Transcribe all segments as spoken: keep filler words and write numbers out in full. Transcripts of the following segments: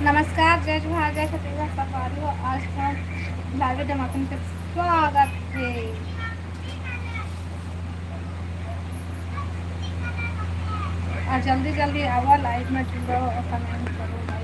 नमस्कार, जय जोहार, जय छत्तीसगढ़ संगवारी हो। आज हम live में आप मन के स्वागत हे। और जल्दी जल्दी आवा, live में जुड़ो और comment करो भाई।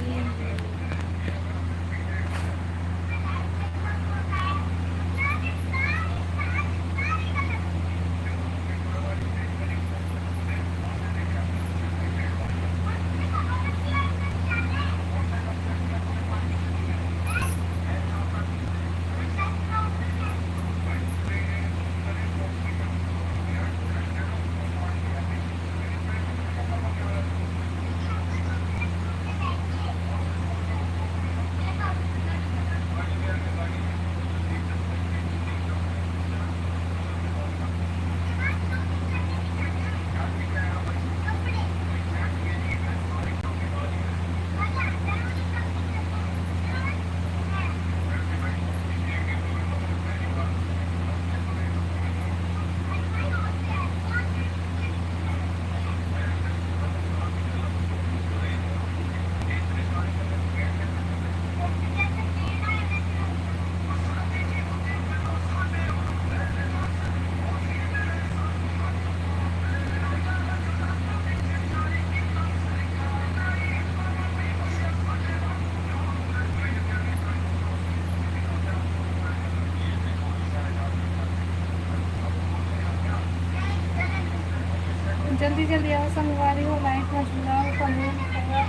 जल्दी जल्दी आओ संगवारी हो, live में जुड़ाओ, comment करो।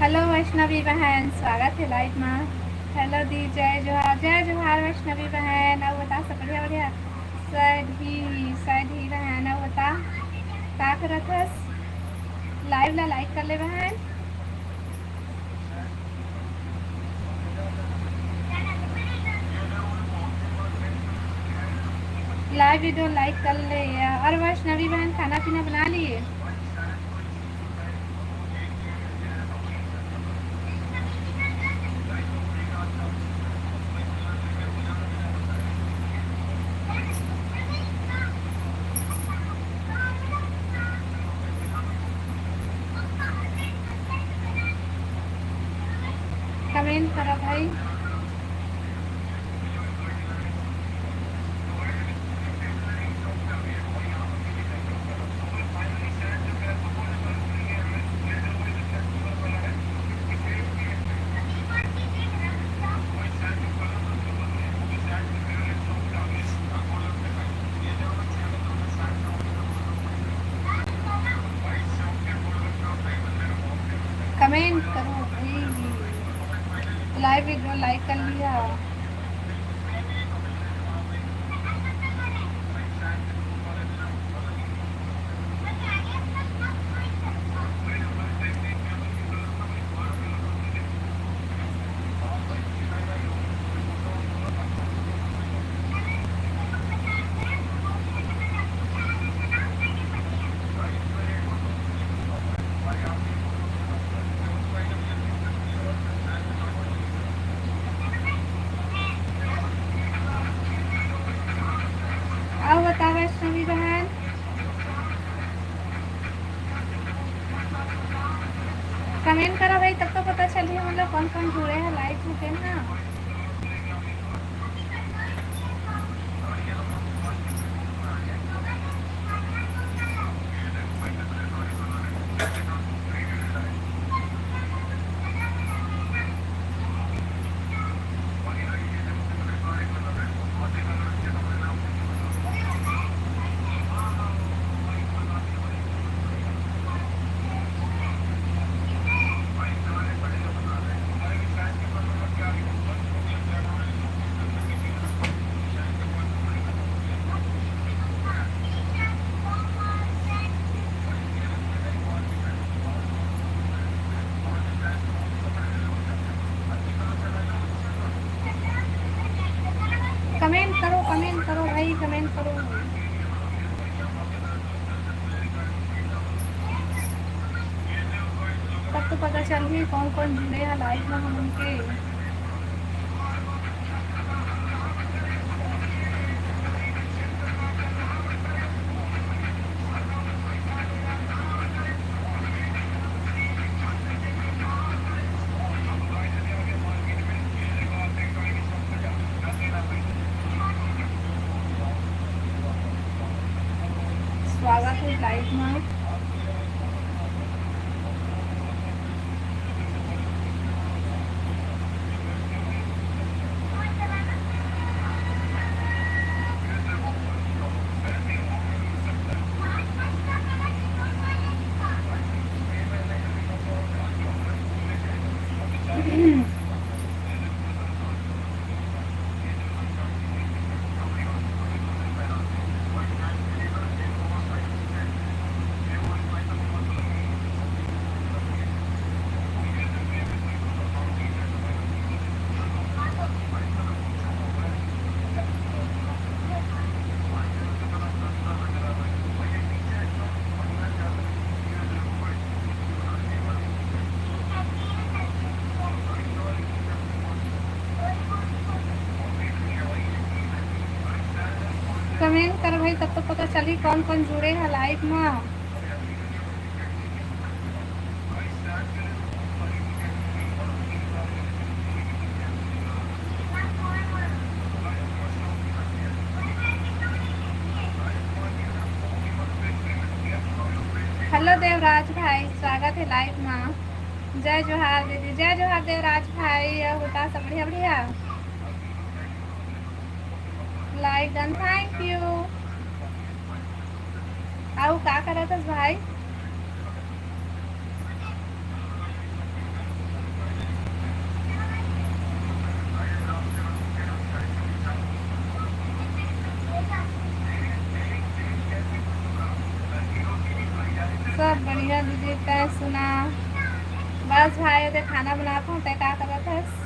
Hello वैष्णवी बहन, स्वागत हे live में। Hello दी, जय जोहार, जय जोहार वैष्णवी बहन। अउ बता सब बढ़िया बढ़िया? सैधी, सैधी बहन, अउ बता का करत हस? Live ला like कर ले बहन। Live video like कर ले। अउ वैष्णवी बहन, खाना पीना बना लिए? Comment करा भाई। Comment करो भाई, live video like कर लिया। अउ बता वैष्णवी बहन, comment करा भाई, तब तो पता चलही हमन ला कौन कौन जुड़े हे live में तेन ह। Comment करो, comment करो भाई, comment करो। तब तो पता चलही कौन कौन जुड़े हे live में हमन के। लाइव में। कमेंट कर भाई, तब तो पता चली कौन कौन जुड़े हैं लाइव में। हेलो देवराज भाई, स्वागत है लाइव में। जय जोहार दीदी, जय जोहार देवराज भाई। और बता, सब बढ़िया बढ़िया? Like done, thank you। अउ का करत हस भाई? सब बढ़िया दीदी, तैं सुना? बस भाई, ओदे खाना बनात हूँ, तैं का करत हस?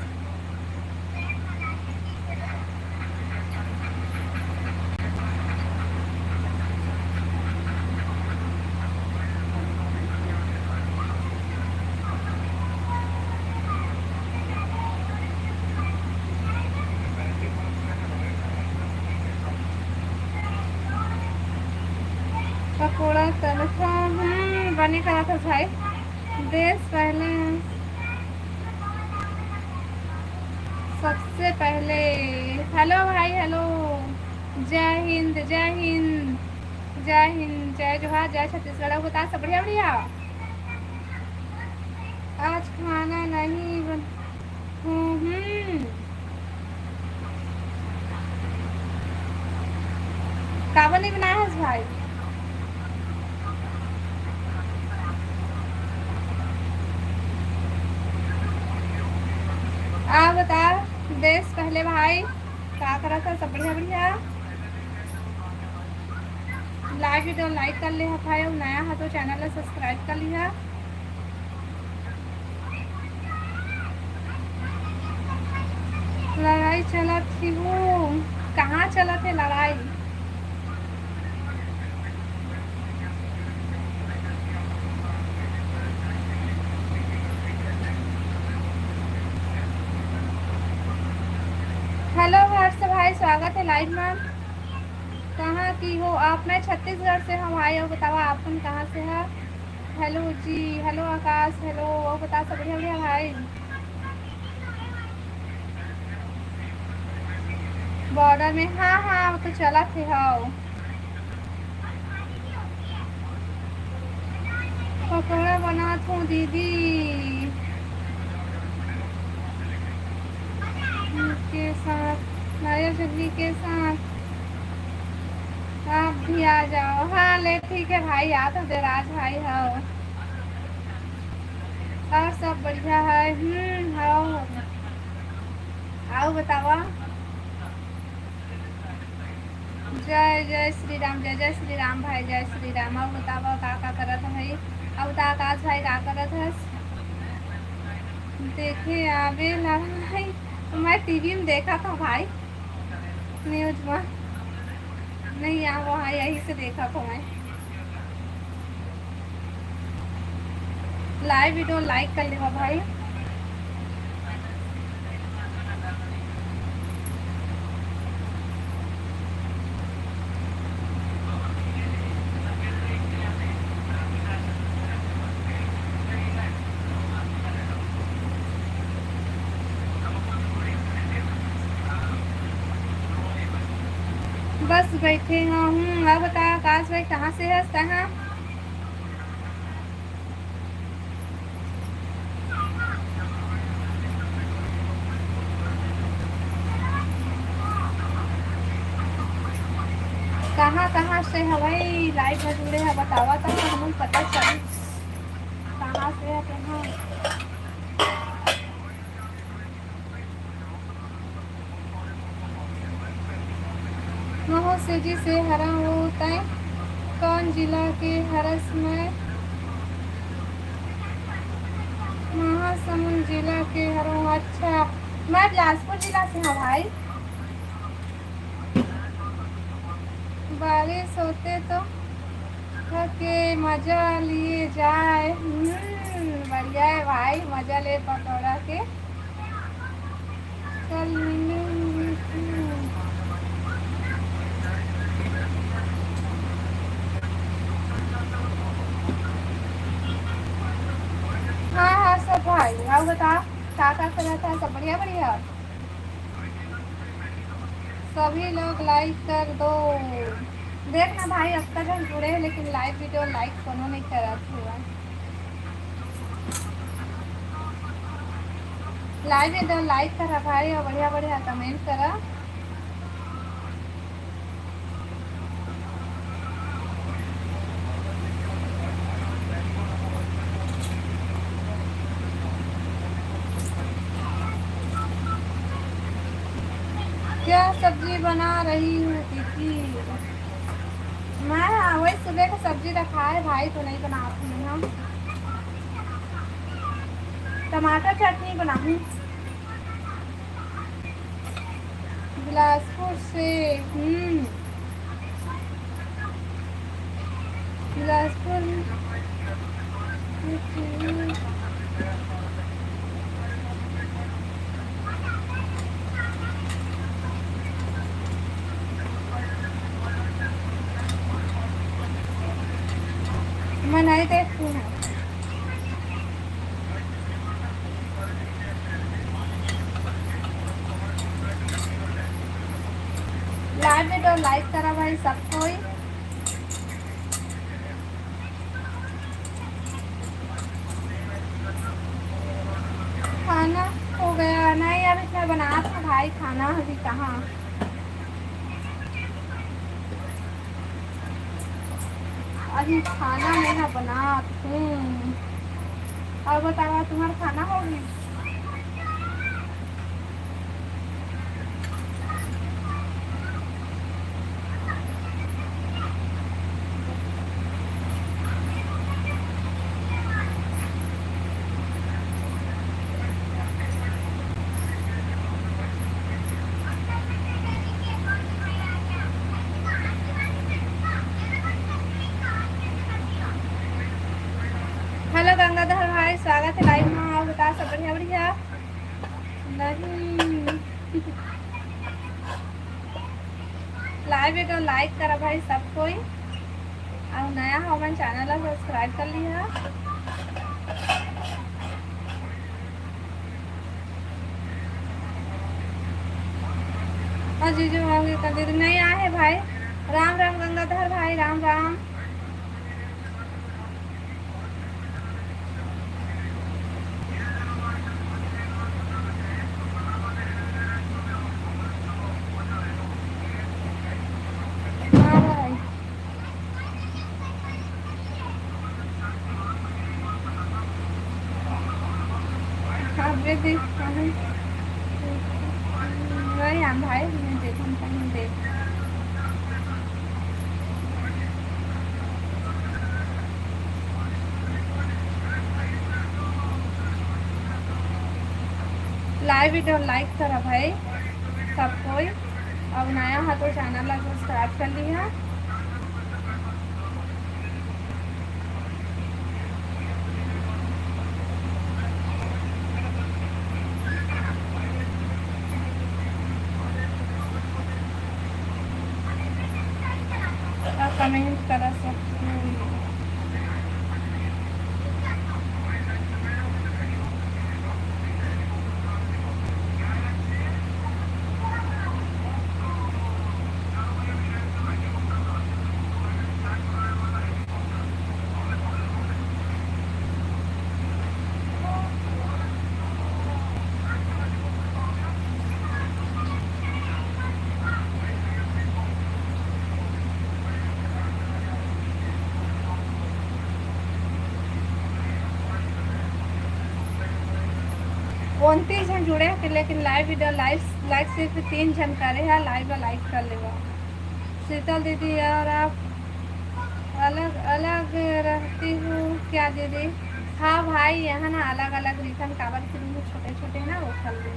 पकोड़ा तलत हस, हम्म, बने करत हस भाई। देश पहले, सबसे पहले, हेलो भाई, हेलो। जय हिंद, जय हिंद, जय हिंद, जय जोहार, जय छत्तीसगढ़। अउ बता, सब बढ़िया, बढ़िया? आज खाना नहीं बन-, हम्म, हम्म। काबर नहीं बनाए हस भाई? आ बता, देश पहले भाई, का करत हस? सब बढ़िया, बढ़िया। लाइव वीडियो लाइक कर ले हा भाई, अउ नया हा तो चैनल ला सब्सक्राइब कर लिहा। लड़ाई चलत हे वो, कहाँ चलत हे लड़ाई? हेलो हर्ष भाई, स्वागत हे लाइव में। कहाँ की हो आप? मैं छत्तीसगढ़ से हूँ भाई, अउ बतावा आप मन कहाँ से हा? हेलो जी, हेलो आकाश, हेलो, अउ बता सब बढ़िया, बढ़िया भाई? बॉर्डर में, हाँ, हाँ, वो तो चलत हे, हाँ। पकौड़ा बनात हूँ दीदी के साथ, नारियल चटनी के साथ। आप भी आ जाओ। हाँ, ले, ठीक है भाई, आ तो देवराज भाई हो। और सब बढ़िया है? हम्म, हो। आओ, बतावा। जय जय श्री राम, जय जय श्री राम भाई, जय श्री राम। अउ बतावा, का का करत है भाई? अउ बता, आकाश भाई, का करत हस? देखे आवे ला भाई, मैं टीवी में देखा था भाई, न्यूज में। नहीं, यहाँ वहाँ यही से देखा था मैं। लाइव वीडियो लाइक कर लेवा भाई। बस बैठे हूँ। अब बता आकाश भाई, कहाँ से हस तहाँ? कहाँ कहाँ से हवई लाइव में जुड़े है, बतावा तो हमन पता चली कहाँ से है तेहा। महूँ सिवजी से हरंव, तैं कौन जिला के हरस? मैं महासमुंद जिला के हरंव। अच्छा, मैं बिलासपुर जिला से हूँ भाई। बारिश होते तो के मजा लिए जाए। हम्म, बढ़िया है भाई, मजा ले पकौड़ा के। कल मिलेंगे। हाँ हाँ, सब भाई, आओ बता, का का करत है? सब बढ़िया बढ़िया। सभी लोग लाइक कर दो। देख ना भाई, अतना झन जुड़े हैं लेकिन लाइव वीडियो लाइक कोनो नहीं करत हुआ। लाइव वीडियो लाइक करा भाई और बढ़िया बढ़िया कमेंट करा। क्या सब्जी बना रही हूँ दीदी? मैं वही सुबह का सब्जी रखा है भाई, तो नहीं बनाती हूँ ना। टमाटर चटनी बनाऊँ। बिलासपुर से। हम्म। बिलासपुर। मैं नहीं देखती हूँ। लाइव में तो लाइक करा भाई सब कोई। खाना हो गया नहीं, अभी मैं बना था भाई खाना, अभी कहाँ। अभी खाना मैं ना बनात हूँ। और बतावा, तुम्हार खाना हो गई? हेलो गंगाधर भाई, स्वागत है लाइव में। और बता, सब बढ़िया बढ़िया? नहीं। लाइव वीडियो लाइक करा भाई सब कोई, और नया हो मन चैनल ला सब्सक्राइब कर लिहा। और जीजू आओगे कर दीदी, नहीं आए हैं भाई। राम राम गंगाधर भाई, राम राम। हाँ भाई। हाँ, वे देख, हाँ। वही हम भाई, मैं देखम कहीं देख। लाइव वीडियो लाइक करा भाई सब कोई, अब नया हा तो चैनल ला सब्सक्राइब कर लिहा। और कमेंट करा सकते हो। उनतीस झन जुड़े हे, लेकिन लाइव वीडियो, लाइव, लाइव सिर्फ तीन झन करे हे। लाइव ला लाइक कर लेवा। शीतल दीदी, और आप अलग अलग रहती हो क्या दीदी? हाँ भाई, यहाँ ना अलग अलग रिथन, काबर कि रूम छोटे छोटे ना, वो कर ले।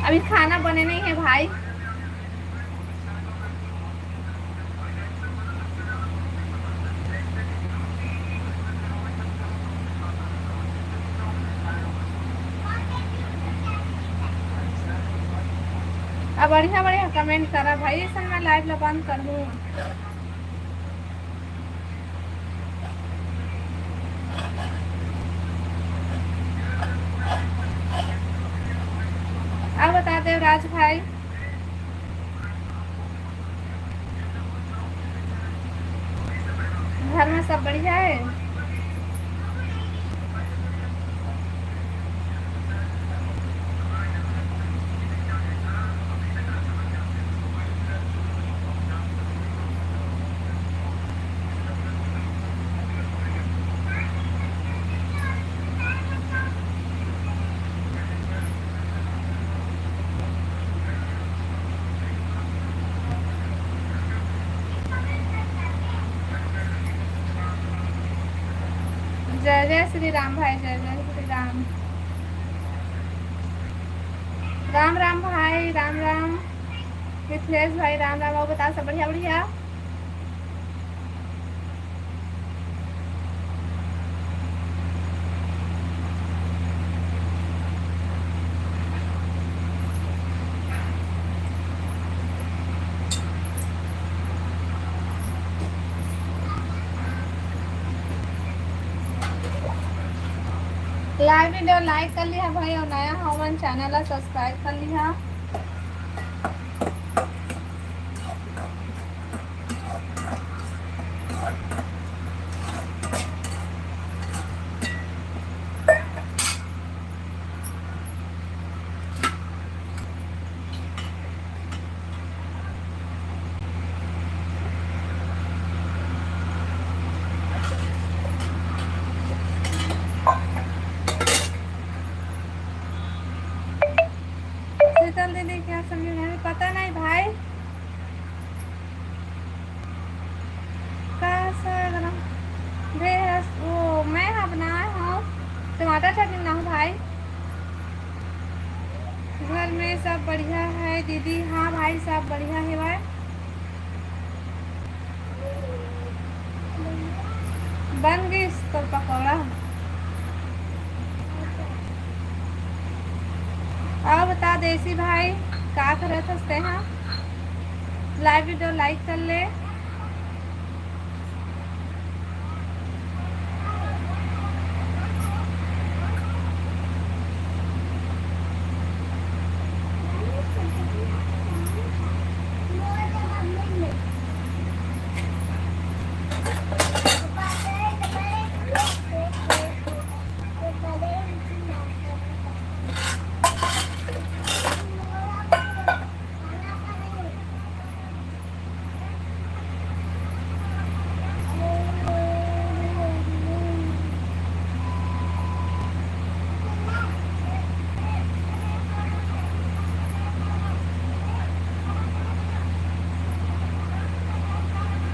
अभी खाना बने नहीं है भाई। अब बढ़िया बढ़िया कमेंट करा भाई, ऐसा मैं लाइव ला बंद कर दूँ। अब बता देवराज भाई, घर में सब बढ़िया है? जय जय श्री राम भाई, जय जय श्री राम। राम राम भाई, राम राम। मिथिलेश भाई, राम राम। और बता, सब बढ़िया बढ़िया? लाइव वीडियो लाइक कर लिहा भाई, और नया हो मन चैनल ला सब्सक्राइब कर लिहा। शीतल दीदी, क्या सब्जी बनाई? पता नहीं भाई, का साग ना? भेस, वो मैं हा बनाए हूँ, टमाटर चटनी बनाऊँ भाई। घर में सब बढ़िया है दीदी? हाँ भाई, सब बढ़िया है भाई। बन गइस तोर पकौड़ा। अउ बता देसी भाई, का करत हस तेहा? लाइव वीडियो लाइक कर ले।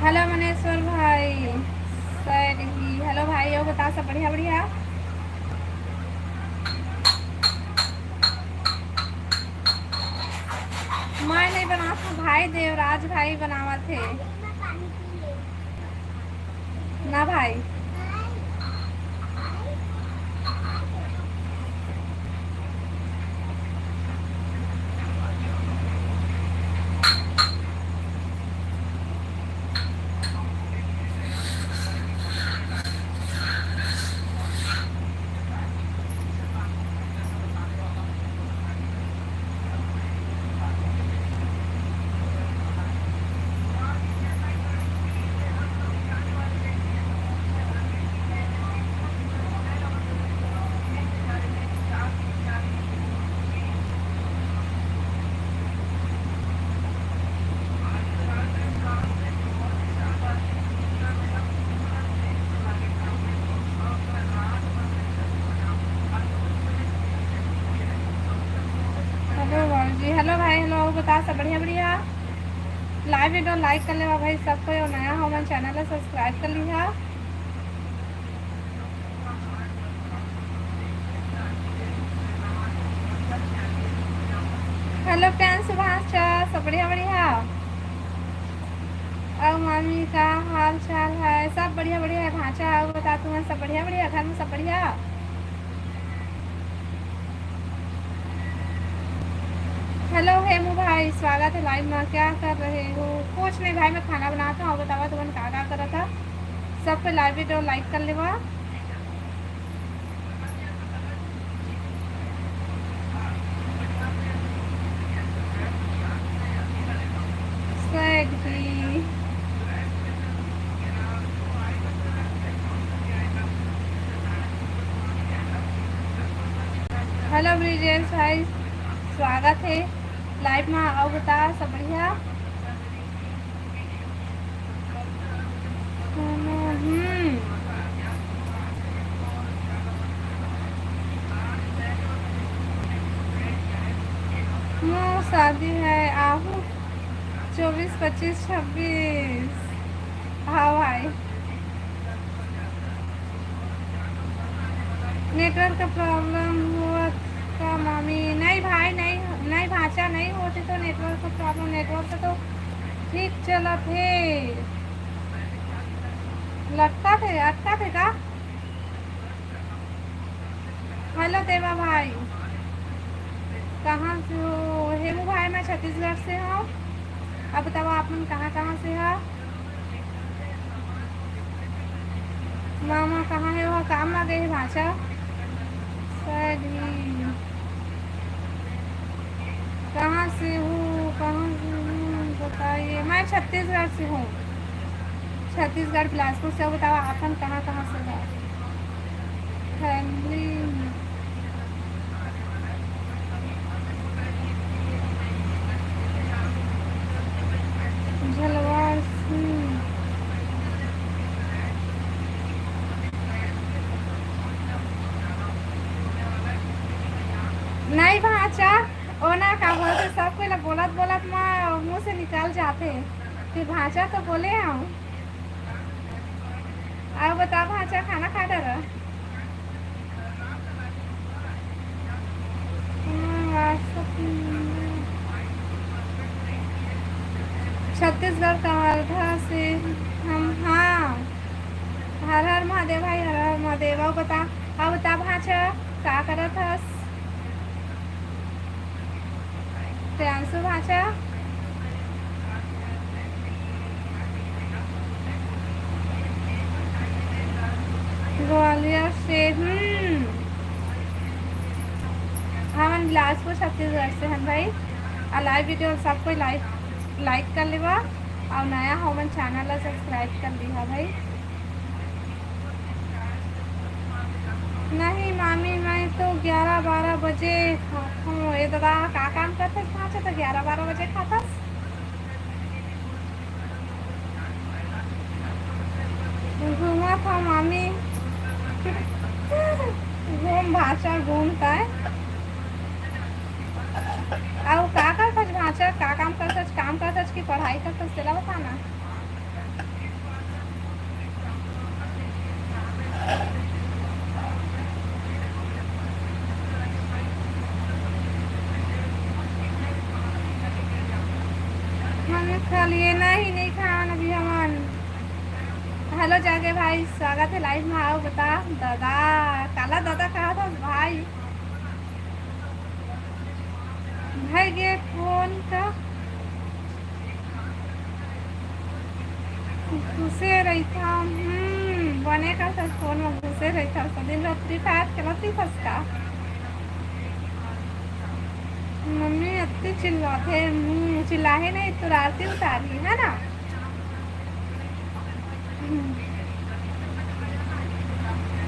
हेलो मनेश्वर भाई, सैड ही। हेलो भाई, अउ बता, सब बढ़िया बढ़िया? मैं नहीं बनावत हूँ भाई, देवराज भाई बनावत हे ना भाई। बता, सब बढ़िया, बढ़िया। Live video like कर लेवा भाई सब कोई, अउ नया हो मन channel ला subscribe कर लिहा। Hello friends, सुभाष चा, सब बढ़िया, बढ़िया। अउ मामी, का हाल चाल है? सब बढ़िया, बढ़िया है भांचा। अउ बता, तुमन सब बढ़िया, बढ़िया? घर में सब बढ़िया? Hello हेमू भाई, स्वागत है live में। क्या कर रहे हो? कुछ नहीं भाई, मैं खाना बनात हूँ। अउ बतावा, तुमन का का करत हा? सब कोई live video like कर लेवा। सही। Hello ब्रिजेश भाई, स्वागत है live में। अउ बता, सब बढ़िया? हम्म। मोर शादी है, आहू चौबीस, पच्चीस, छब्बीस। हाँ भाई। Network का problem होत का मामी? नहीं भाई, नहीं, नहीं भांचा, नहीं होते तो network का problem, network तो ठीक चलत हे। लटकत हे, अटकत हे का? Hello देवा भाई, कहाँ से हो? हेमू भाई, मैं छत्तीसगढ़ से हूँ। अब बताओ, आप मन कहाँ कहाँ से हो? मामा कहाँ है? वो काम आ गए भांचा। शायद ही। कहाँ से हो, कहाँ से हो, बताइए। मैं छत्तीसगढ़ से हूँ, छत्तीसगढ़ बिलासपुर से। बताओ, आप मन कहाँ कहाँ से हो? Family। झलवार सिंह। नहीं भांचा, ओना का बोलथे, सब कोई ला बोलत बोलत मा मुंह से निकल जाथे। फिर भांचा तो बोले हूँ। अउ बता भांचा, खाना खा डरा? हम्म, छत्तीसगढ़ कवर्धा से हम, हाँ। हर हर महादेव भाई, हर हर महादेव। अउ बता, अउ बता भांचा, का करत हस? प्रियांशु भांचा। ग्वालियर से, हम्म। हमन बिलासपुर, छत्तीसगढ़ से हन भाई। अउ live video सब कोई like, like कर लेवा, अउ नया हो मन channel ला subscribe कर लिहा भाई। नहीं मामी, मैं तो ग्यारह बारह बजे खाथों। ए दादा, का काम करथस भांचा त ग्यारह बारह बजे खाथस? घूमत हव मामी। घूम भांचा, घूम तय। अउ का करथस भांचा? का काम करथस? काम करथस कि पढ़ाई करथस, तेला बता ना। हमन खा लिए नहीं, नहीं खान अभी हमन। Hello जागे भाई, स्वागत है live में। अउ बता दादा, काला दादा कहा था भाई। भाई ये फोन का घुसे रहिथव, हम्म, बने करथस फोन म घुसे रहिथव, त दिन रात Free Fire खेलत रहिथस का? मम्मी अत्ती चिल्लाथे, हम्म, चिल्लाहे नहीं तो आरती उतारी, है ना? हम्म।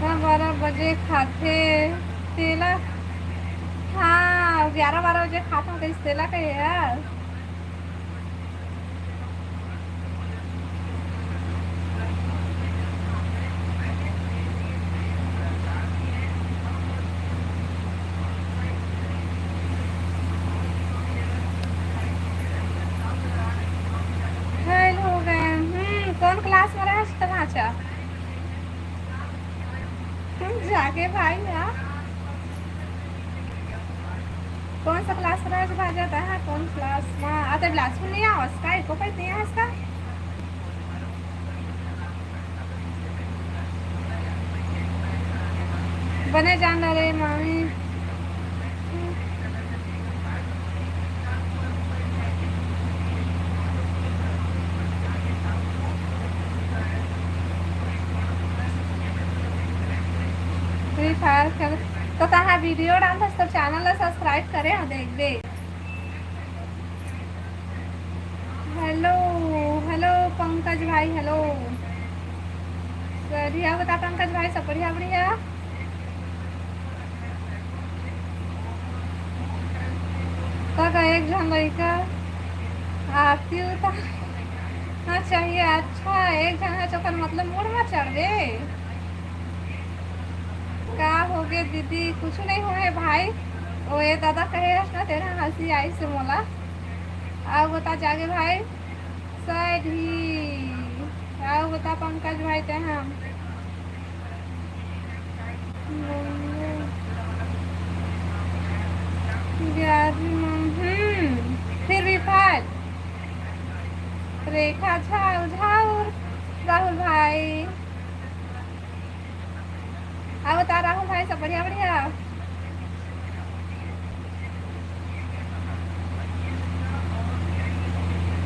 हाँ, बारह बजे खाथे, तेला, हाँ, ग्यारह बारह बजे खाथव, कहिस तेला कहे यार। अच्छा। जागे भाई, हाँ। कौन सा class रह भाजा तैं हा? कौन class मा? आ, तैं बिलासपुर नइ आवस का? एको पइत नइ आवस का? बने जान रे मामी। Free Fire खेल, तो तहां video डालथस तो channel ला subscribe करे हो, देखबे। Hello, hello पंकज भाई, hello। बढ़िया बता पंकज भाई, सब बढ़िया, बढ़िया। त का एक झन लइका आरती उतार, हाँ, चाहिए। अच्छा, एक झन है चोकर मतलब मूड़ में चढ़ गे। का होगे दीदी? कुछ नहीं होए भाई, ओ ये दादा कहे हस ना, तेरा हंसी आई से मोला। आओ बता जागे भाई, सैड ही। आओ बता पंकज भाई, ते हम ग्यारहवीं में, हम्म, फिर भी पाँच। रेखा झाऊ झाऊ, राहुल भाई। आओ बता राहुल भाई, सब बढ़िया, बढ़िया।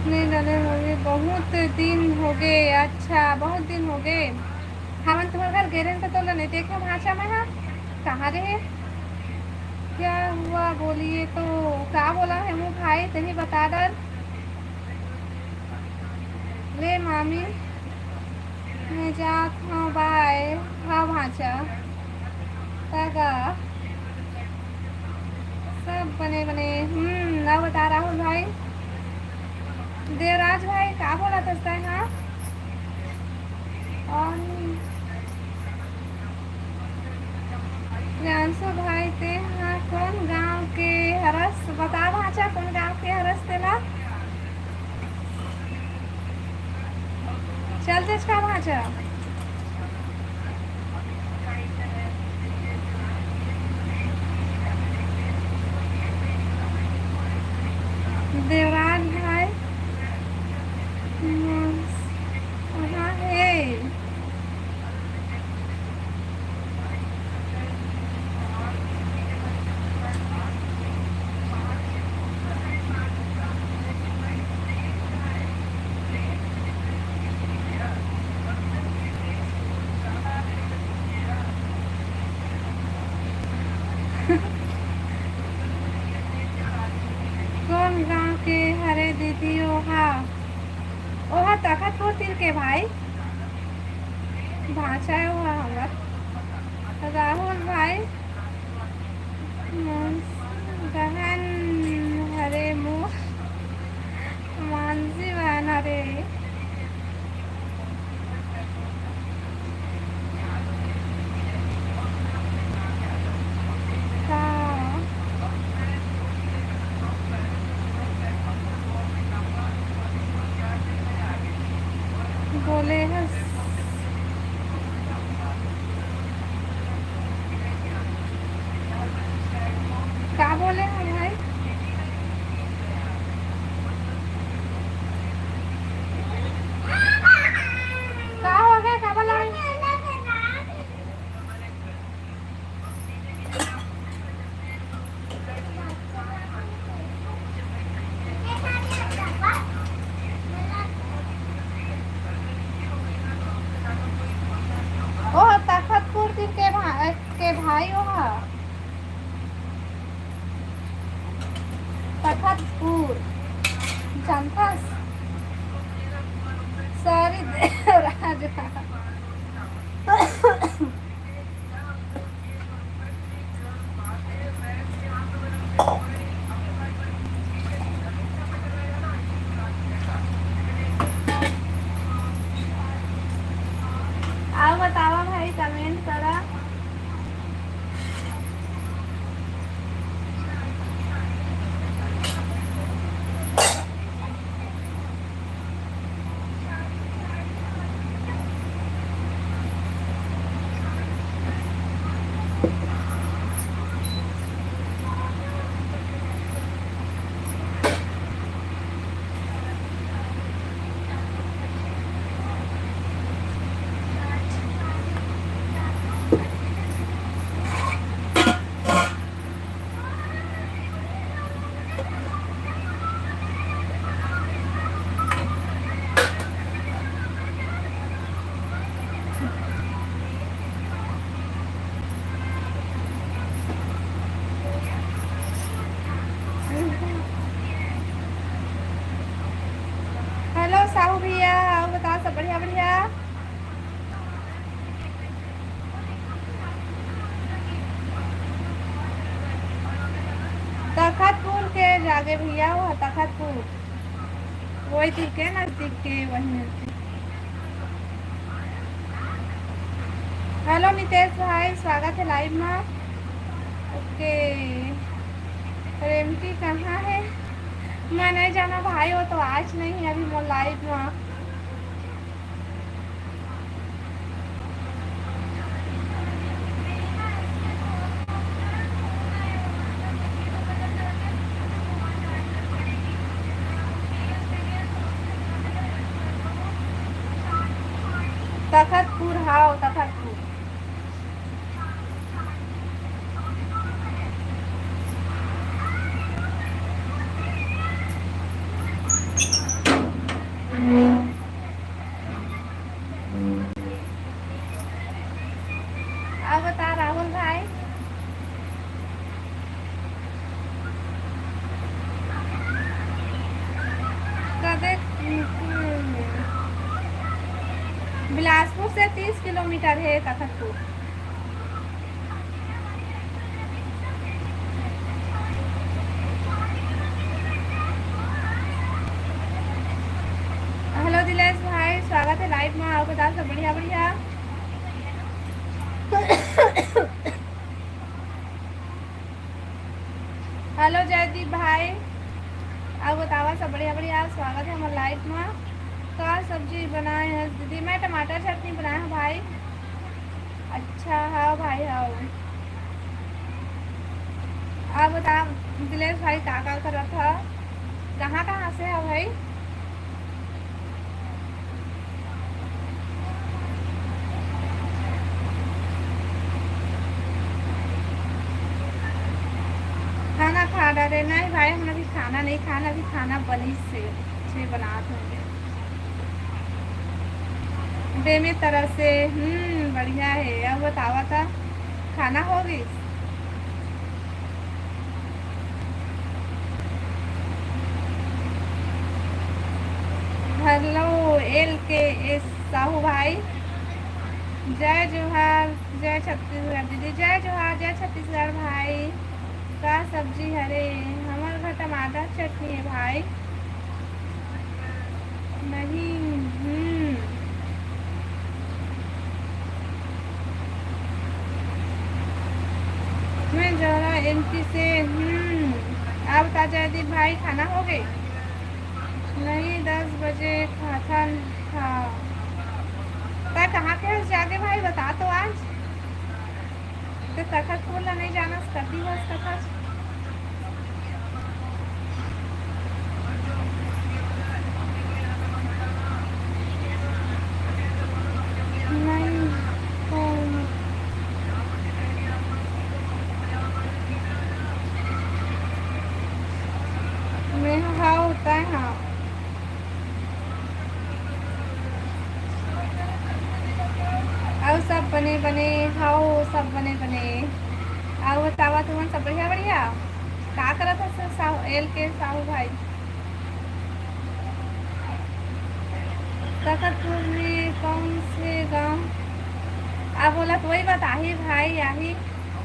नहीं डाले होगे, बहुत दिन होगे। अच्छा, बहुत दिन होगे। हमन तुम्हर घर गे रहेन त तोला नहीं देखे भांचा मैं हा। कहाँ रहे? क्या हुआ बोलिए तो? का बोला है वो भाई, तही बता डर। ले मामी, मैं जात हूँ, बाय। हाँ भांचा, तगा सब बने बने। हम्म, ना बता राहुल भाई, देवराज भाई का बोला था? हाँ, और प्रियांशु भाई, ते हा कौन गांव के हरस? बता भांचा, कौन गांव के हरस तेला? चल तेज का भांचा। देवराज भाई, कहाँ है? कौन गांव के हरे दीदी ओहा? ओहा तखतपुर तीर के भाई। भांचा है ओहा हमर। राहुल भाई, बहन हरे मोर, मानसी बहन हरे। का बोले हस? का बोले हस भाई? का हो गया? का बोला? ओह, तखतपुर तीर के भा-, के भाई ओह। तखतपुर। जानथस? Sorry, देवराज। आओ बतावा भाई, comment करा। साहू भैया, अउ बता, सब बढ़िया, बढ़िया। तखतपुर के जागे भैया, वो तखतपुर, वही ठीक है, नजदीक के, वही नजदीक। हेलो नितेश भाई, स्वागत है लाइव में। ओके, रेमटी कहाँ है? मैं नहीं जाना भाई, वो तो आज नहीं है अभी मोर लाइव में। तखतपुर, हाव, तखतपुर। अब बता राहुल भाई, कदे, हम्म, बिलासपुर से तीस किलोमीटर है तखतपुर। हेलो दिलेश भाई, स्वागत है लाइव में। अउ बता, सब बढ़िया, बढ़िया। हेलो जयदीप भाई, अउ बतावा, सब बढ़िया, बढ़िया। स्वागत है हमर लाइव में। का सब्जी बनाए हैं दीदी? मैं टमाटर चटनी बनाए हूँ भाई। अच्छा, हाँ भाई, हाँ। अब बता दिलेश भाई, का का करत ह? कहाँ कहाँ से ह भाई? खाना खा डारे? नहीं भाई, हम अभी खाना नहीं खाना, अभी खाना बनी से, से बनात होंगे। बेमे तरह से, हम्म, बढ़िया है। अब बतावा था, खाना हो गई? हेलो एल के एस साहू भाई, जय जोहार, जय छत्तीसगढ़ दीदी, जय जोहार, जय छत्तीसगढ़ भाई। का सब्जी हरे? हमर घर टमाटर चटनी है भाई। नहीं, हम्म। मैं जौरा एमपी से, हम्म। आप बता जयदीप भाई, खाना हो गए? नहीं, दस बजे खाथन। हाँ, तै कहाँ के हस जागे भाई, बता तो आज। तो तखतपुर ला नहीं जाना, कति बस कथा। नहीं, कौन? मैं हाँ होता है, हाँ। अउ सब बने बने, हव, सब बने बने। अउ बतावा तुमन, सब बढ़िया बढ़िया? का करत हस साहू, एल के साहू भाई? तखतपुर में कौन से गांव? आ बोला तो वही बताही भाई, आही,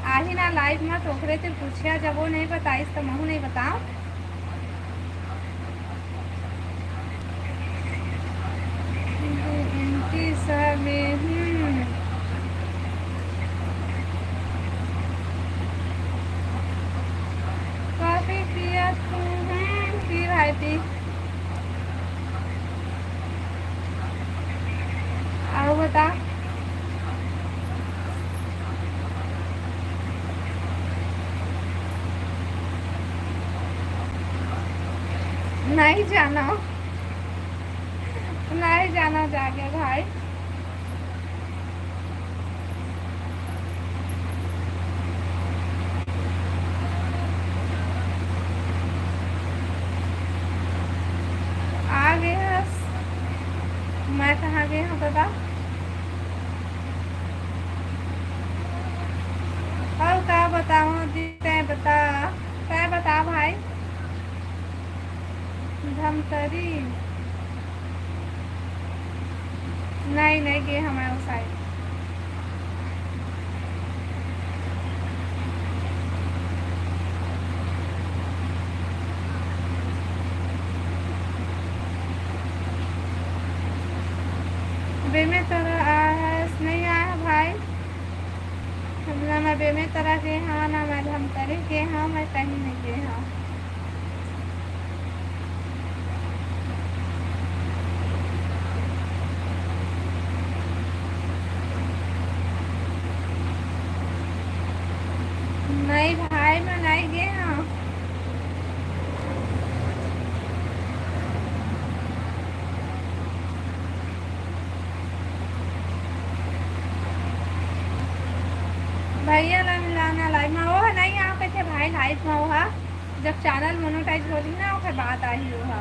आही ना लाइव में, तो ओकरे से पूछिया, जब वो नहीं बताइस तो महू नहीं बताऊं। एमपी शहर में, हम्म। कॉफी पिया तू, हम्म, पी भाई पी। अउ बता। नहीं जाना, नहीं जाना जागे भाई। आ गए हस, मैं कहाँ गए हूँ दादा? अउ का बताऊँ दी, तै बता, तै बता भाई। धमतरी। नहीं, नहीं गे हवंव ओ side। बेमेतरा आए हस? नहीं आए हंव भाई। हमला मैं बेमेतरा गे हंव, ना मैं धमतरी गे हंव, मैं कहीं नहीं गे हंव। नहीं भाई, मैं नहीं गे हंव। भैया ला मिलाना live में, वो नहीं आ पाथे भाई live में, वो हा जब channel monetize होही ना, ओकर बाद आही वो हा।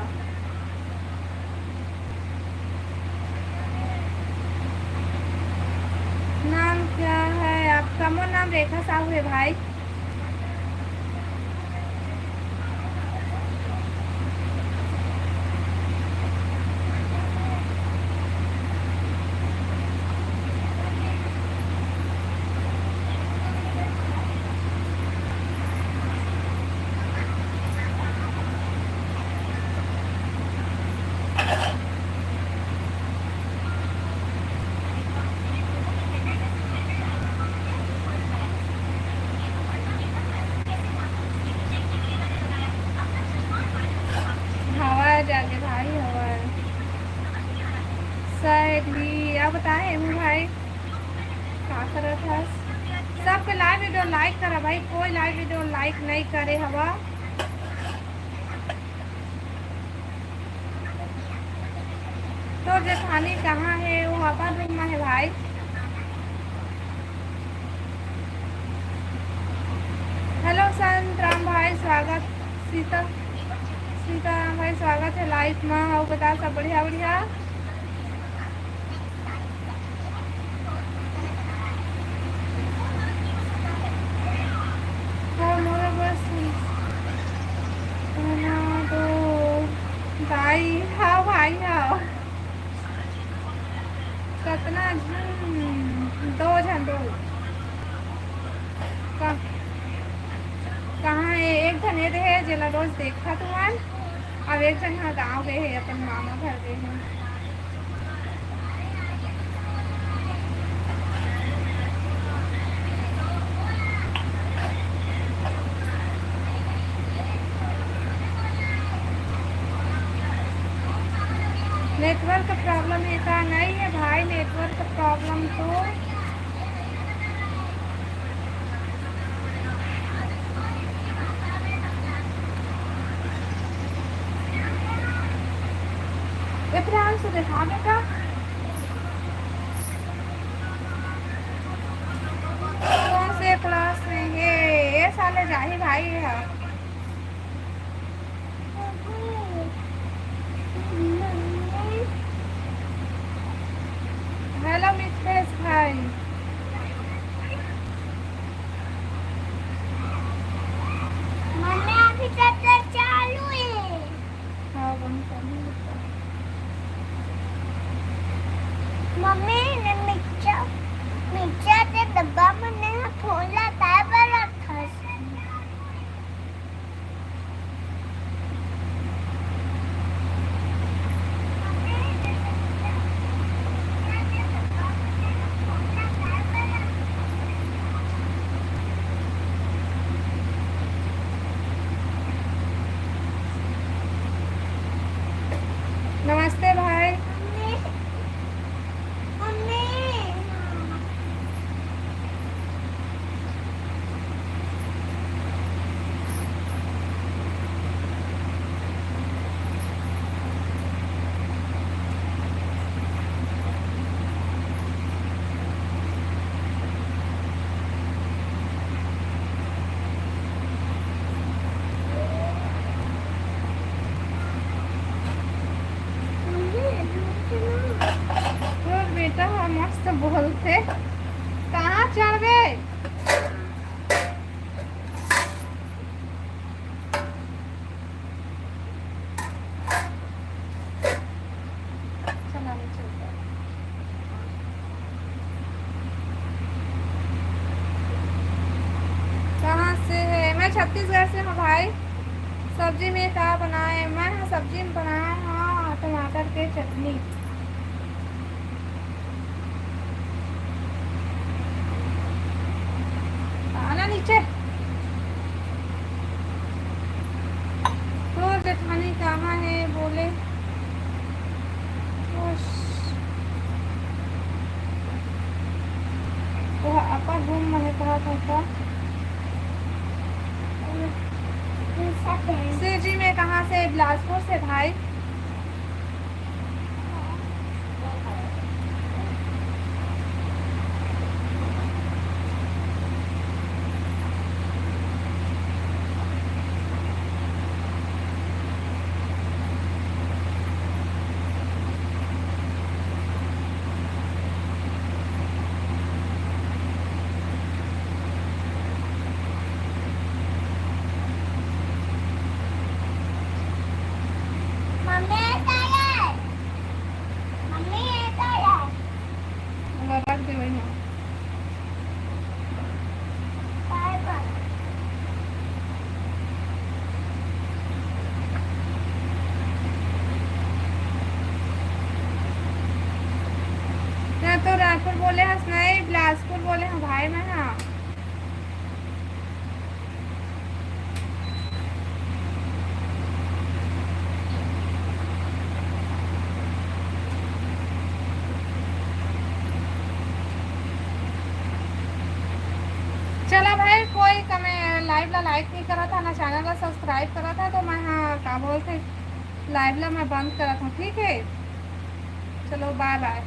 नाम क्या है आपका? मोर नाम रेखा साहू है भाई। हवा जागे भाई, हवा। सही, अब बताए हेमू भाई, का करत हस? सबके live video like करा भाई, कोई live video like नहीं करे हवा। तोर जेठानी कहाँ हे? वो अपन रूम में हे भाई। हेलो संत राम भाई, स्वागत। सीता, सीताराम भाई, स्वागत है लाइव में। और बता, सब बढ़िया बढ़िया? तो मोर बस बना दो भाई। हाँ भाई, हाँ। कतना झन? दो झन, दो। का-, कहाँ हे? एक झन ये दे हे, जेला रोज देखत हवन। अब एक झन ह गाँव गए हे, अपन मामा घर गए हे। Network problem हे का? नहीं हे भाई, network problem तो। ये प्रांशु दिखा बेटा, कौन से class में हे? ये साले जाही भाई हे। Hello मित्रेश भाई। मम्मी, अभी तक तो चालू हे। हाँ, बंद कर दे। मम्मी ने मिक्सचर, मिक्सचर के डब्बा में ने फोन ला काय बर रखा? नमस्ते भाई। तोर बेटा ह मस्त बोलथे। कहाँ चढ़बे? चला ले, चलता। छत्तीसगढ़ से हूँ भाई। सब्जी में का बनाए? मैं ह सब्जी में बनाए हूँ टमाटर के चटनी। आना नीचे। तोर जेठानी कहाँ है बोले? वो अपन रूम में है, कहा था का? शिव जी में कहाँ से? बिलासपुर से भाई। मम्मी, ये तो है। मम्मी, ये तो है। ओला रख दे वही में। ना तो रायपुर बोले हस, नहीं, बिलासपुर बोले हैं भाई मैं, हाँ। चला भाई, कोई कमे-, live ला like नहीं करत है, ना channel ला subscribe करत है, तो मैं, हाँ, का बोलते, live ला मैं बंद करत हूँ, ठीक है? चलो, bye bye।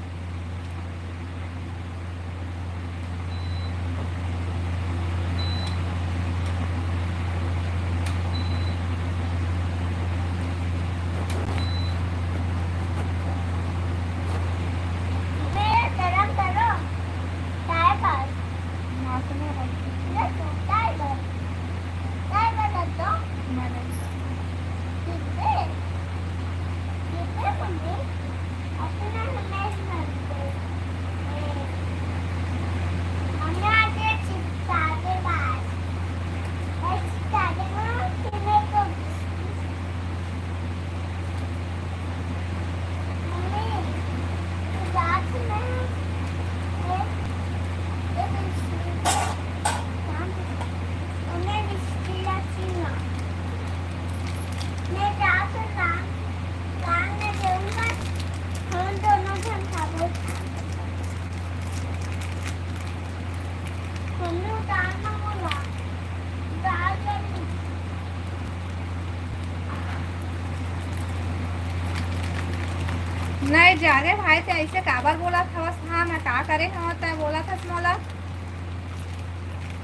नहीं जागे भाई, ते ऐसे काबर बोलत हवस? हाँ, मैं का करे हवं, तै बोलत हस मोला?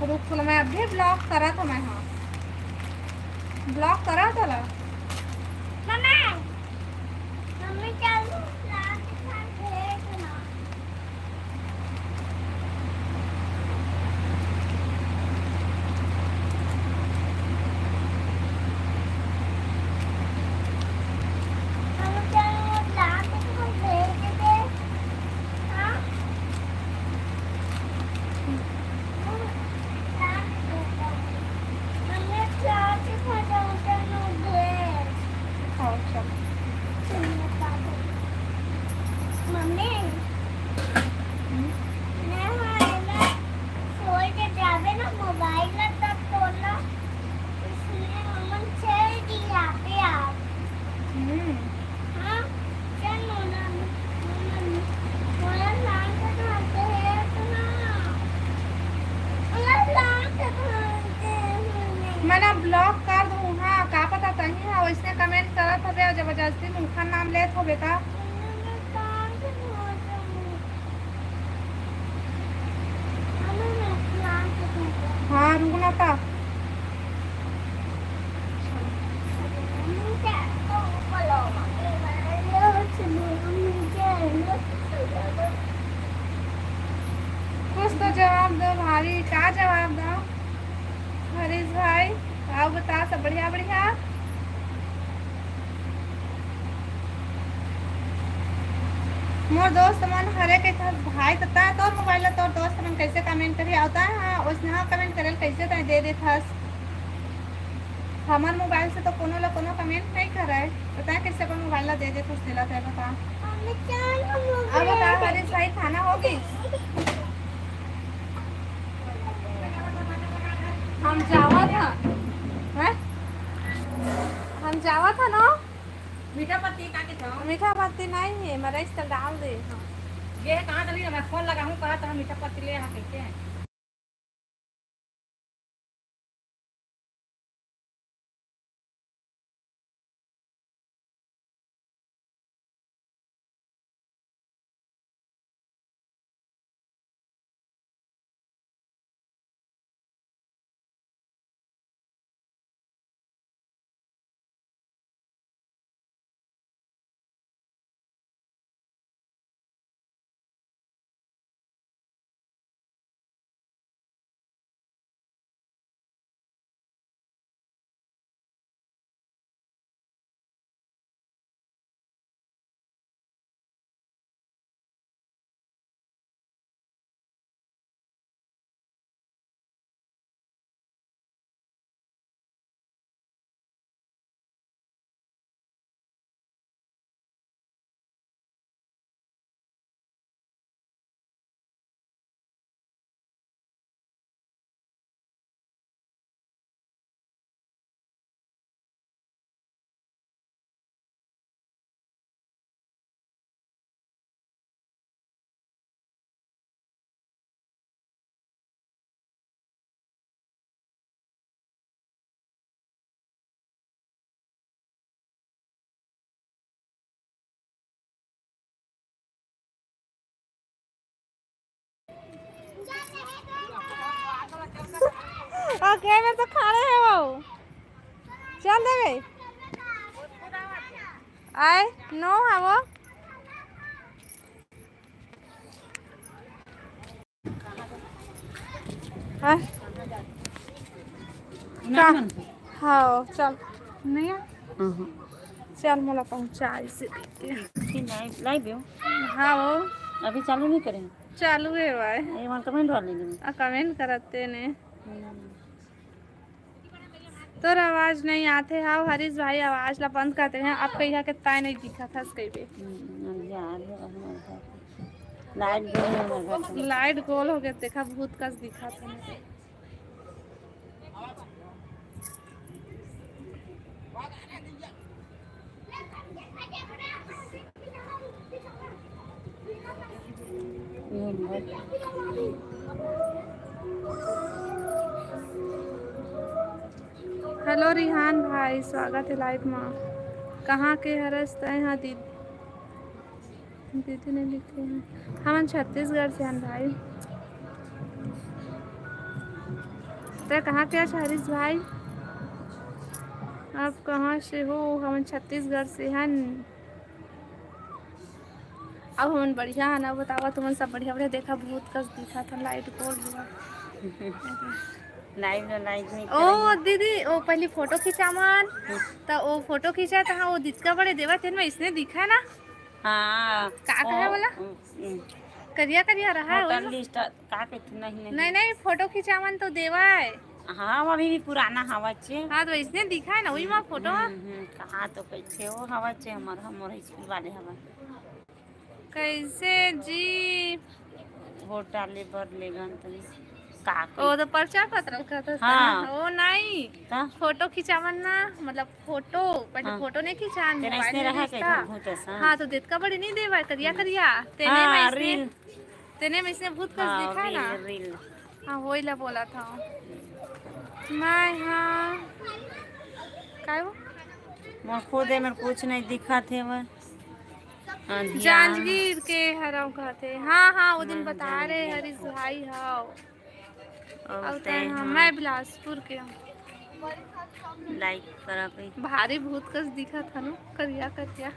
रुक, तोला मैं अभी block करत हवं मैं, हाँ। Block करत हवं। मम्मा, मम्मी, चल, रात के खाना भेज ना। मैं ना block कर दूँ, हाँ, का पता तहीं हा वैसने comment करत हवे अउ जबरदस्ती मुखर नाम लेत हवे त। हाँ, रुक ना त। कुछ तो जवाब दो भाभी, का जवाब दो? हरीश भाई, अउ बता, सब बढ़िया, बढ़िया? मोर दोस्त मन हरे कहिथस भाई, त तैं तोर mobile ला तोर दोस्त मन कैसे comment करही? अउ तैं हा ओइसने हा comment करे ल कैसे तैं दे देथस? हमर मोबाइल से तो कोनो ला कोनो कमेंट नहीं करय, पता है कैसे अपन मोबाइल ला दे दे, कुछ दिला है, बता। अब बता, हरीश भाई, खाना हो गई? हम जावा था, हैं? हम जावा था ना। मीठा पत्ती का के था? मीठा पत्ती नहीं है, मैं रईस तो डाल दे। हाँ। ये कहाँ चली? मैं फोन लगा हूँ, कहा था मीठा पत्ती ले यहाँ कैसे? ओके, मैं तो खड़े है वो। चल देवे। आए, नो है वो। हाँ। का? हाँ, चल। नहीं है? चल, मोला पहुँचा इसे। लाई, लाई दो। हाँ, वो। अभी चालू नहीं करें? चालू है भाई। ये मन कमेंट वाले ने। आ, कमेंट करते ने। हम्म। तोर आवाज नहीं आथे। हाव हरीश भाई, आवाज ला बंद कर दे हैं। आप कहिया के ताय नहीं दिखत हस कहिबे। हम्म, अब जा रहे हो, अब मर जाते। लाइट गोल हो गया, मर जाते। लाइट गोल हो गया, देखा भूत कस दिखत है। हेलो रिहान भाई, स्वागत है लाइव मा। कहाँ के हरस तय हा दीदी? दीदी ने लिखे हैं, हमन छत्तीसगढ़ से हन भाई। तय कहाँ के हस हरीश भाई? आप कहाँ से हो? हमन छत्तीसगढ़ से हन। अब हमन बढ़िया है ना, बतावा तुमन सब बढ़िया बढ़िया। देखा भूत कस दिखा था, लाइट गोल हुआ। लाइव ना, लाइव नहीं ओ करेंगे। दीदी, ओ पहली फोटो खिंचावन, हम्म। तो ओ फोटो खींचा था, वो दितका बड़े देवा तेन में इसने दिखा ना। हाँ। का कहा ओ, बोला? हम्म, हम्म। करिया करिया रहा है, होटल वही। लिस्ट का कहते, नहीं, नहीं। नहीं, नहीं, फोटो खिंचावन तो देवा है। हाँ, वो अभी भी पुराना हवा चे। हाँ, तो इसने दिखा है ना, वही वहाँ फोटो। हम्म, हम्म, कहाँ तो कैसे वो हवा चे, हमार, हमार स्कूल वाले हवा। कैसे जी? वोट डाले बर लेगन तनी का ओ, तो पर्चा पत्र कहत हस हाँ। ना? ओ, नहीं। त? फोटो खिंचावन ना, मतलब, फोटो, पहले हाँ। फोटो नहीं खिंचान, तेरा मोबाइल इसने में रहा देखता। के भूत ऐसा? हाँ, तो देतका बड़ी नहीं देवा, करिया, हम्म। करिया। तेने हाँ, में इसने, रील। तेने में इसने भूत कस हाँ, दिखा रील, ना? रील। हाँ, वही ला बोला था। मैं, हाँ, काय वो? मोर खुद है, मेरे कुछ नहीं दिखा थे वो। अंधिया। जांजगीर के हरव कहते। हाँ, हाँ, वो दिन हाँ, बता रहे जांजगीर हरीश के। भाई, हाँ। और और तय तय हाँ, हाँ। मैं बिलासपुर के हूँ। लाइक करा पे। भारी भूत कस दिखत हनु, करिया करिया।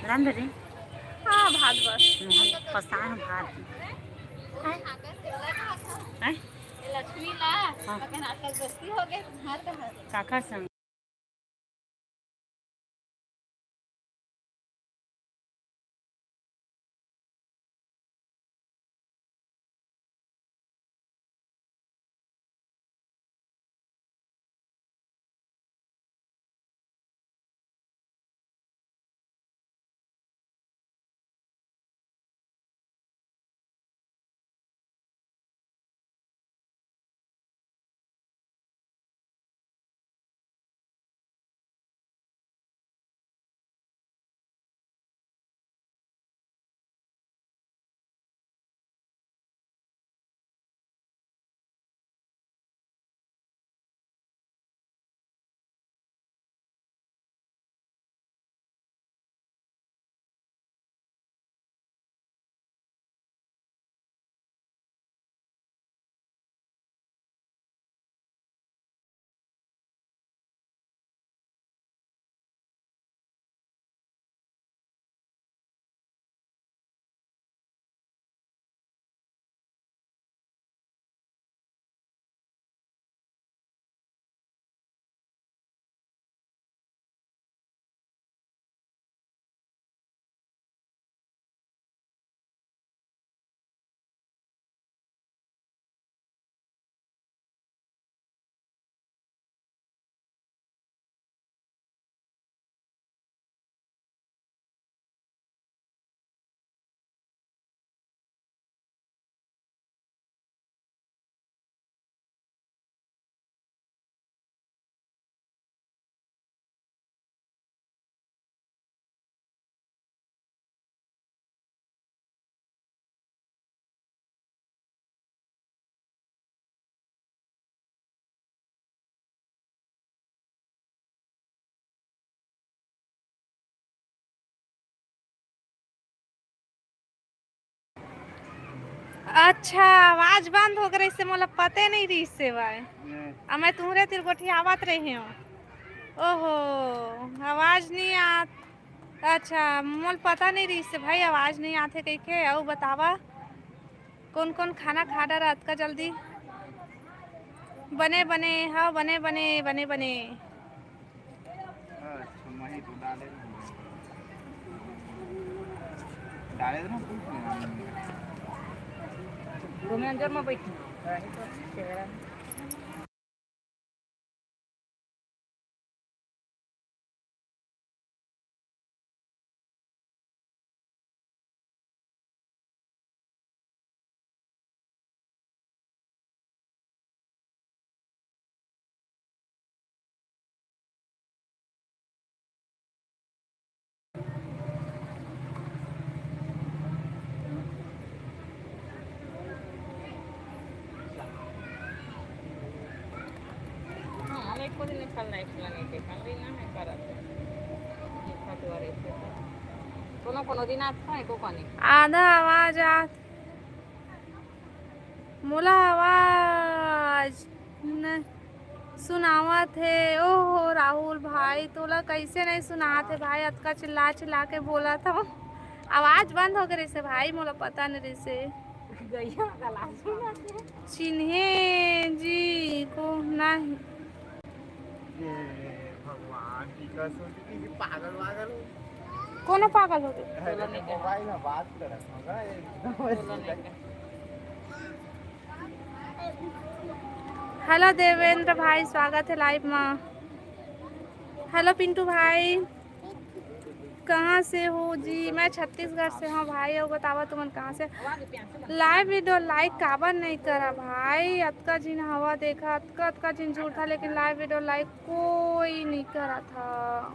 राम धरे। हाँ, भात बस। मोहन पसान भात। हैं? हैं? लक्ष्मी ला, हाँ। अपन आकर दोस्ती हो गए, तुम्हार कहाँ? काका संग। अच्छा, आवाज बंद हो गई से मोला पते नहीं रहिस से भाई। हम्म। आ मैं तुहरे तिर गोठियावत रहे हूँ। ओहो, आवाज नहीं आत। अच्छा, मोल पता नहीं रहिस से भाई, आवाज नहीं आते कह के। अउ बतावा, कौन कौन खाना खा डरा अतका जल्दी? बने बने, हाँ, बने बने, बने बने। अच्छा, मैं ही तो डाले रहूँ। डाले रहूँ, कुछ नहीं। तो मैं अंदर में बैठी हूँ। हाँ, हम एको दिन निकल नहीं, इतना नहीं देखा, अभी ना मैं करत है। देखा तो अरे, कोनो कोनो दिन आता है, को कोनी। आधा आवाज आत। मोला आवाज न सुनावत हे। ओहो राहुल भाई, तोला कैसे नहीं सुनात हे भाई? अतका चिल्ला चिल्ला के बोलत हव, आवाज बंद हो गए रहिसे भाई, मोला पता नहीं रहिसे। गैया वाला सुनात हे। चिन्हे जी को नहीं। ये भगवान की कसम, कि पागल वागल हो। कोनो पागल हो गए? अरे, मोबाइल में बात करत हूँ ना, एकदम। हेलो देवेंद्र भाई, स्वागत है लाइव में। हेलो पिंटू भाई, कहाँ से हो जी? मैं छत्तीसगढ़ से हूँ भाई। और बतावा तुमन कहाँ से? लाइव वीडियो लाइक काबर नहीं करा भाई? अतका जिन हवा देखा, अतका अतका जिन जुड़ता, लेकिन लाइव वीडियो लाइक कोई नहीं करा था।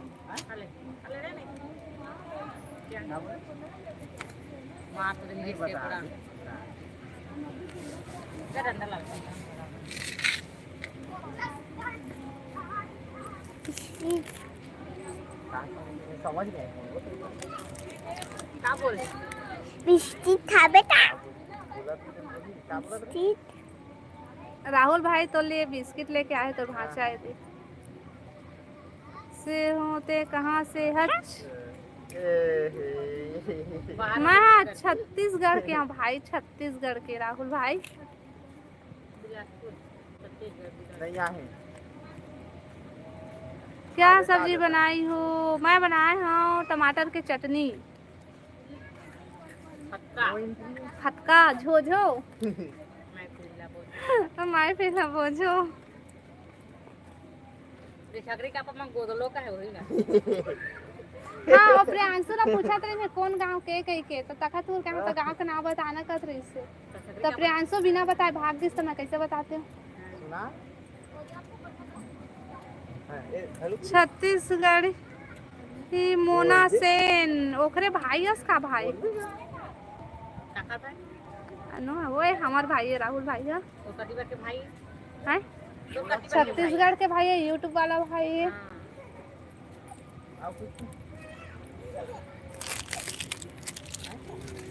समझ गए। का बोल? बिस्किट खा बेटा। बिस्किट। राहुल भाई तो लिए बिस्किट लेके आए तो भांचा है दे। से होते कहाँ से हच? मैं छत्तीसगढ़ के हूँ भाई, छत्तीसगढ़ के राहुल भाई। नहीं आहे। क्या सब्जी बनाई हो? मैं बनाए हूँ टमाटर के चटनी। फटका, झोझो। मैं पीला बोझो। मैं पीला बोझो। ये छगरी का पमा गोदलो का है, वही ना। हाँ, और प्रियांशु ला पूछत रहे, कौन गांव के कही के, तो तखतपुर के, हम तो गांव का नाम बताना कहत रहिस। तो प्रियांशु बिना बताए भाग गिस, तो मैं कैसे बताते हूँ? सुना? हाँ, ए, हेलो। छत्तीसगढ़ ही मोना सेन, ओकरे भाई अस का भाई? अनु, ओए, हमार भाई है, राहुल भाई है। हैं? छत्तीसगढ़ के भाई है, YouTube वाला भाई है।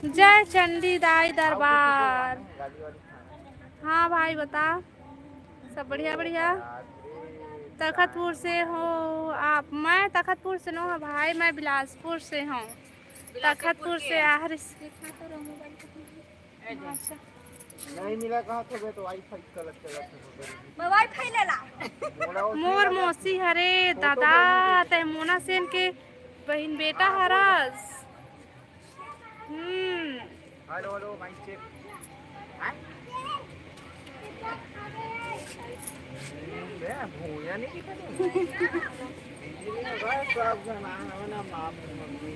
जय चंडी दाई दरबार। हाँ भाई, बता, सब बढ़िया, बढ़िया। तखतपुर से हो आप? मैं तखतपुर से नो हूँ भाई, मैं बिलासपुर से हूँ। तखतपुर से आ रही। अच्छा। नहीं मिला कहा तो मैं तो वाईफाई गलत चला था। मैं वाईफाई ले ला। मोर मौसी हरे दादा, ते मोना सेन के बहिन बेटा हरस। हम्म। Hello, hello, mic check. हाँ? बे, भूया नहीं दिखा दे। बस, सब जन आ, ना, ना, माँ, मम्मी,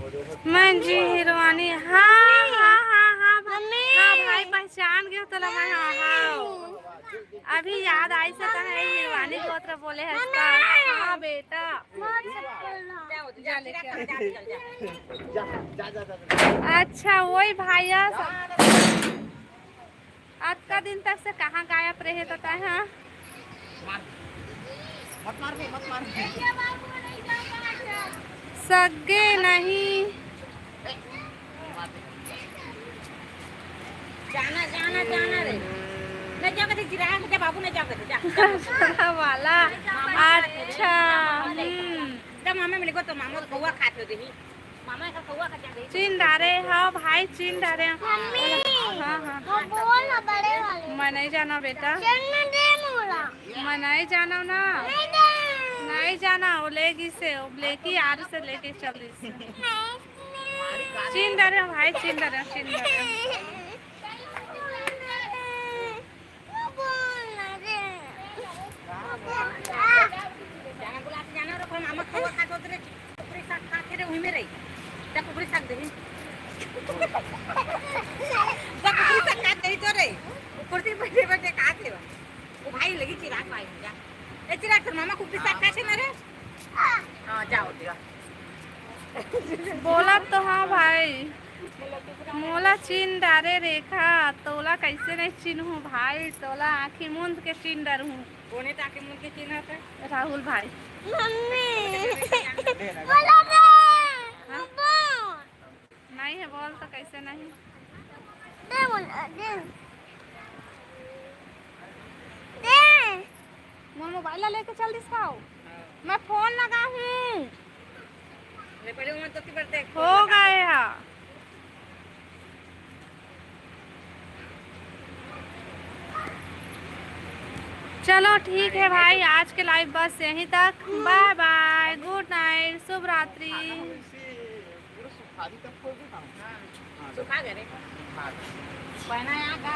वो जो है। मंजी हिरवानी, हाँ, हाँ, हाँ, हाँ, मम्मी। हाँ, भाई, पहचान गयो तोला मैं, हाँ, हाँ। अभी याद आई से तने हिरवानी गोत्र बोले हस का। हाँ, बेटा। जा लेके आ। जा, जा, जा, जा, जा। अच्छा, वही भैया सब। अतका दिन तक से कहाँ गायब रहे तो तय, हाँ? मार। मत मार बे, मत मार। सगे नहीं। ए, मार दे। जाना, जाना, जाना रे। नहीं जाओ कथे, चिराग के बाबू नहीं जाओ कथे, जा। छोटा वाला। अच्छा। हम्म। जा मामा मिले को तो मामा तो कौआ खात हो देही। मामा का कौआ का जान देही। चीन डारे, हाँ भाई, चीन डारे। मम्मी। हाँ, हाँ। वो बोल ना बड़े वाले। मैं नहीं जाना बेटा। चलने दे मोला। मैं नहीं जाना ना। नहीं दे। नहीं जाना, वो लेगी से, वो लेगी आर से लेके चल दी से। नहीं। चीन डारे भाई, चीन डारे, चीन डारे। जाना बुला के जाना रे, मामा खवा खा तो रे, कुकरी साग खा के रे, उही में रही। जा कुकरी साग दे। जा कुकरी साग खा दे तो रे। कुर्सी बैठे बैठे खा के। वो भाई लगी चिराग भाई जा। ए चिराग, तोर मामा कुकरी साग खा के ना रे। हाँ, जाओ दिया। बोला तो हाँ भाई, मोला चीन डारे रेखा, तोला कैसे नहीं चिन्हूँ भाई, तोला आँखी मूंद के चीन डरहूँ। कोने ताके मुंह के चिन्ह है? राहुल भाई। मम्मी। बोला बे। हाँ? बोल। नहीं है, बोल तो कैसे नहीं? दे बोल, दे। दे। मोर मोबाइल ला लेके चल दिस का? मैं फोन लगा हूँ। ले, पहले वो तो की बार देख, हो फोन लगा। गए हा। चलो ठीक है भाई, आज के लाइव बस यहीं तक। बाय बाय, गुड नाइट, शुभ रात्रि। पूरा सुखा दी तब खोल दी ना। हाँ, सुखा गए रे। सुखा गए। पहना यहाँ का